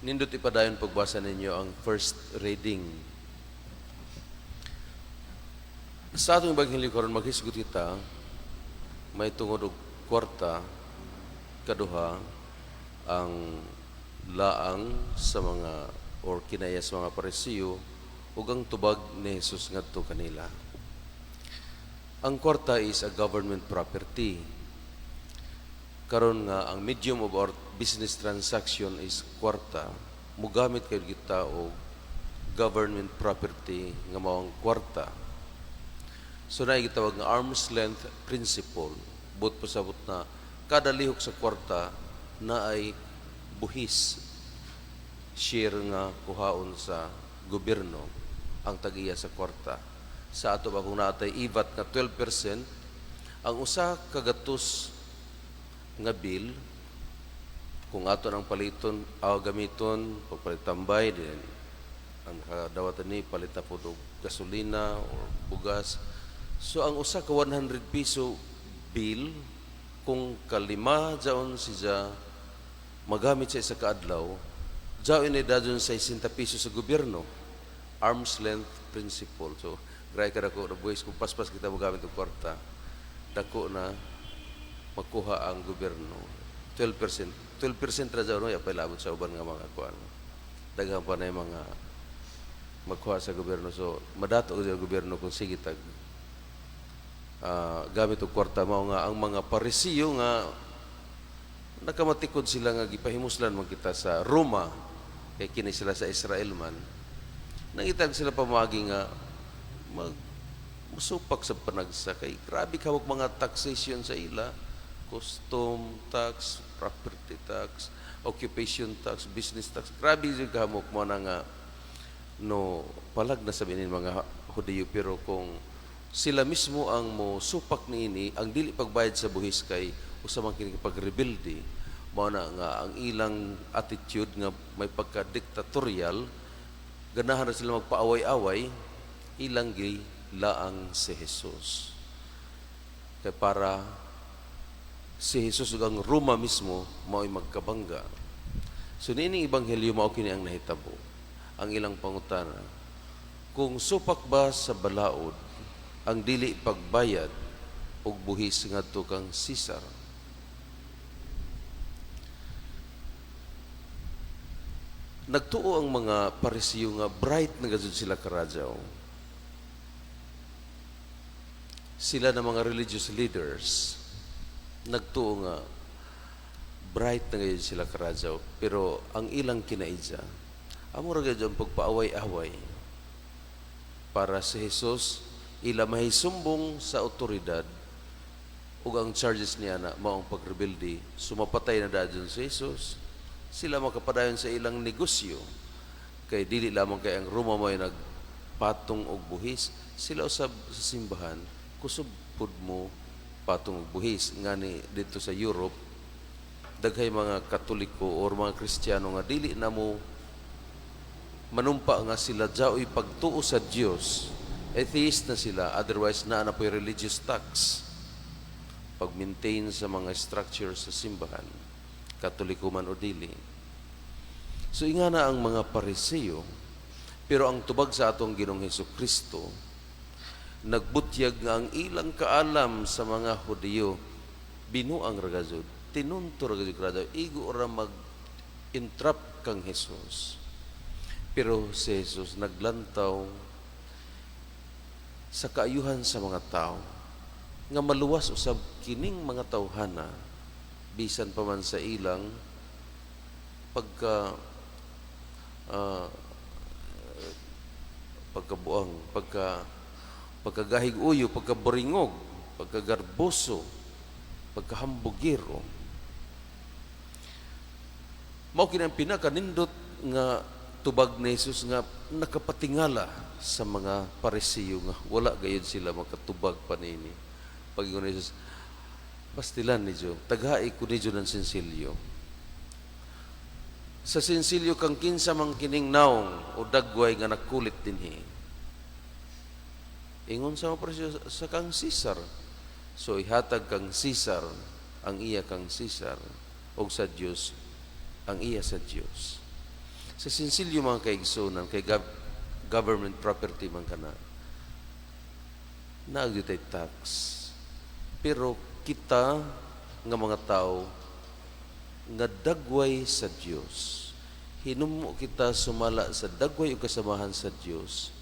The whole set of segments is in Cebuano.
Nindot ipadayon pagbasa ninyo ang first reading. Sa atong Ebanghelyo karon, maghisgot kita may tungod og kwarta, kaduha, ang laang sa mga or kinaya sa mga Parisiyo ug ang tubag ni Jesus ngadto kanila. Ang kwarta is a government property. Karon nga ang medium of our business transaction is kwarta, mugamit kayo kita og government property nga mao ang kwarta. So na gitawag nga arm's length principle. Buot pasabot na kada lihok sa kwarta na ay buhis, share nga kuhaon sa gobyerno ang tag-iya sa kwarta. Sa ato ba, kung naatay IVAT nga 12%, ang usa ka gatos nga bill, kung ato nang paliton aw gamiton pagpalit tambay, din ang kadawatan ni palit na pud og gasolina or bugas. So ang usa ka 100 piso bill, kung kalima jaon siya magamit sa isa ka adlaw, jaon ni dadon 60 piso sa gobyerno. Arm's length principle. So grabe ka dako na buhis kung paspas kita mogamit og kwarta. Dako na makuha ang gobyerno. 12%. 12% ra jaon, no, ya labot sa uban nga mga kuan. Daghan pa na yung mga magkuha sa gobyerno. So madato sa gobyerno kung sige tag gamit og kwarta. Mao nga ang mga Parisiyo nga nakamatikod sila nga gipahimuslan man kita sa Roma kay kini sila sa Israel man, nangitag sila pamaagi nga mag musupak sa panagsa kay grabe kahawak mga taxation sa ila: custom tax, property tax, occupation tax, business tax. Grabe jud kahamok mo na nga no palag na sabi ni mga Hudiyo. Pero kung sila mismo ang mo supak niini, ang dili pagbayad sa buhis kay usa man kini pagrebelde. Mao na nga ang ilang attitude nga may pagka-dictatorial, ganahan na sila magpaaway-away, ilang gilaang si Jesus kay para si Jesus ug ang Roma mismo mao'y magkabangga. So niining ebanghelyo, mao kini ang nahitabo. Ang ilang pangutana, kung supak ba sa balaod ang dili pagbayad og buhis ngadto kang Caesar. Nagtuo ang mga Parisiyo nga bright na gajud sila karadyaw. Sila na mga religious leaders, nagtuo nga bright na gayud sila karadyaw, pero ang ilang kinaidya, amo ra gayud ang pagpaaway-away para si Jesus ila mahisumbong sa otoridad ug ang charges niya na maong pagrebelde. Sumapatay na dayon si Jesus, sila makapadayon sa ilang negosyo kay dili lamang kay ang Roma may nagpatong og buhis, sila usab sa simbahan kusog pud mo patong og buhis. Ngani dito sa Europe, daghay mga Katoliko or mga Kristiyano nga dili na mo manumpa nga sila jaoy pagtuo sa Dios. Atheist na sila, otherwise naa na po'y religious tax pag-maintain sa mga structures sa simbahan, Katoliko man o dili. So inga na ang mga Pariseo, pero ang tubag sa atong Ginoong Hesus Kristo, nagbutyag nga ang ilang kaalam sa mga Hudiyo binuang ra gajud, tinunto ra gajud karadyaw, igo ra mag entrap kang Jesus. Pero si Jesus naglantaw sa kaayuhan sa mga tao nga maluwas usab kining mga tawhana bisan pa man sa ilang pagka pagkabuang, pagkagahig uyo, pagkaburingog, pagkagarboso, pagkahambugero. Mao kini ang pinakanindot nga tubag ni Jesus nga nakapatingala sa mga Parisiyo nga wala gayud sila makatubag pa niini. Pag-ingon ni Jesus, "Pastilan ninyo, taghai ko ninyo ng sinsilyo. Sa sinsilyo kang kinsa man kining naong o dagway nga nakulit dinhi?" Ingon sa mga Parisiyo, "Sa kang Caesar." "So ihatag kang Caesar ang iya kang Caesar ug sa Dios ang iya sa Dios." Sa sinsilyo, mga kaigsunan, kay government property man kana, naa tay tax. Pero kita nga mga tao nga dagway sa Dios, hinumo kita sumala sa dagway ug kasamahan sa Dios,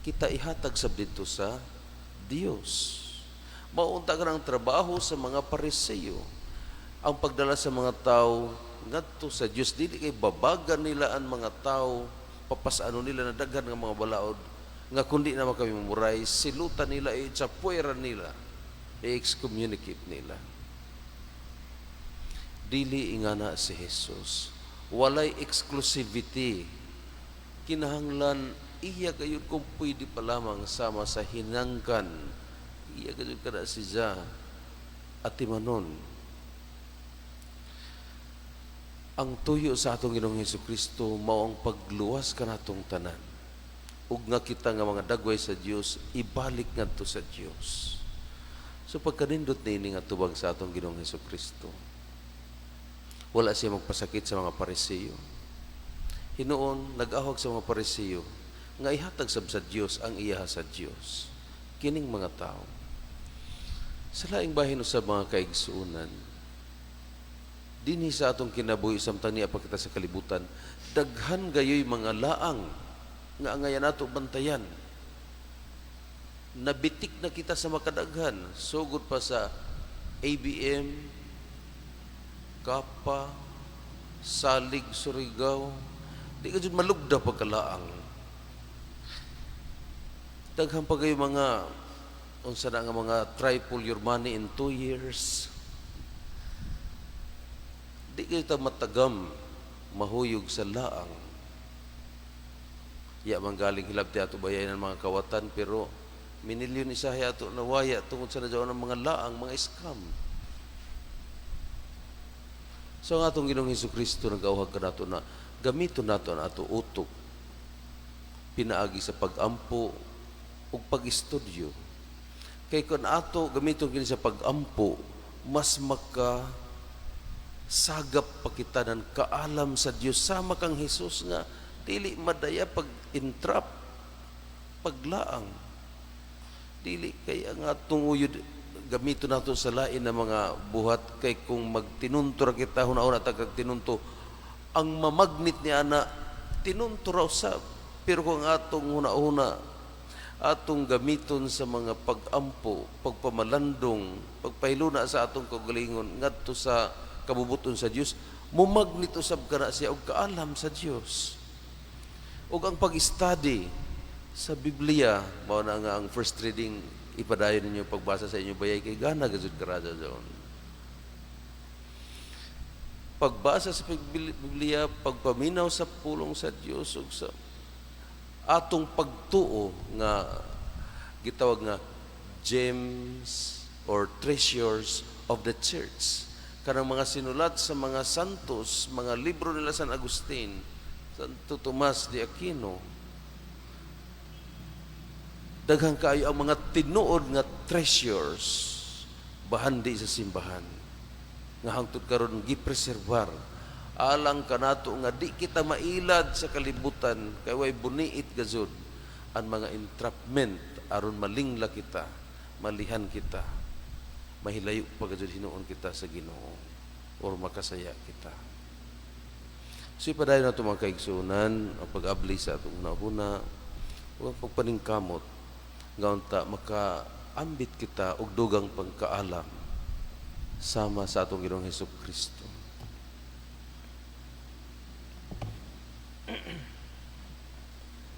kita ihatag sab didto sa Dios. Maunta ka ng trabaho sa mga Pariseyo ang pagdala sa mga tao ngadto sa Dios. Dili kay babagan nila ang mga tao, papasano nila na daghan nga mga balaod nga kundi na kami mamuray, silutan nila, i-chapweran nila, i-excommunicate nila. Dili ingana si Jesus. Walay exclusivity. Kinahanglan iya gayud, kung pwede pa lamang sama sa hinangkan, iya gayud kada siya atimanon. Ang tuyo sa atong Ginoong Hesus Kristo mao ang pagluwas kanatong tanan ug nga kita nga mga dagway sa Dios ibalik ngadto sa Dios. So pagkanindot niini nga tubag sa atong Ginoong Hesus Kristo, wala siya magpasakit sa mga Pariseyo. Hinuon nag-ahog sa mga Pariseyo nga ihatag sab sa Dios ang iya sa Dios kining mga tao. Sa laing bahin usab, mga kaigsuonan, dinhi sa atong kinabuhi samtang niya pa kita sa kalibutan, daghan gayoy mga laang nga angayan nato bantayan. Nabitik na kita sa makadaghan, sugod pa sa ABM, Kapa, Salig, Surigao. Di ka jud malugda pagkalaang. Daghan pa kayo mga unsa na nga mga triple your money in 2 years. Di kayo ta matagam mahuyog sa laang. Ya man galing hilabti ato bayay ng mga kawatan, pero minilyon isahay ato nawaya tungod sa nadyaw ng mga laang, mga scam. So ang atong Ginoong Hesus Kristo nag-awhag kanato na gamiton nato ang ato utok pinaagi sa pag-ampo ug pag-istudyo. Kay kung ato gamiton kini sa pag-ampo, mas maka sagap pa kita ng kaalam sa Dios sama kang Hesus nga dili madaya pag entrap, paglaang. Dili kay ang atong uyod gamiton nato sa lain na mga buhat, kay kung magtinunto ra kita, huna-huna ta kag tinunto, ang mamagnit ni ana tinunto ra usab. Pero kung atong huna-huna atong gamiton sa mga pag-ampo, pagpamalandong, pagpahiluna sa atong kaugalingon ngadto sa kabubuton sa Dios, mumagnit usab kana siya og kaalam sa Dios. Ug ang pag-study sa Biblia, mao na nga ang first reading, ipadayon ninyo pagbasa sa inyo bayay kay gana gajud karaja doon. Pagbasa sa Biblia, pagpaminaw sa pulong sa Dios ug sa atong pagtuo nga gitawag nga gems or treasures of the church, kanang mga sinulat sa mga santos, mga libro nila San Agustin, Santo Tomas de Aquino. Daghan kaayo ang mga tinuod nga treasures bahandi sa simbahan nga hangtod karon gipreserbar alang kanato nga di kita mailad sa kalibutan, kay way buniit gazud ang mga entrapment aron malingla kita, malihan kita, mahilayo pa gazud hinuon kita sa Ginoo or makasaya kita. So ipadayon nato, mga kaigsuonan, ang pag-abli sa atong hunahuna ug ang pagpaningkamot nga unta makaambit kita og dugang pagkaalam sama sa atong Ginoong Hesus Kristo.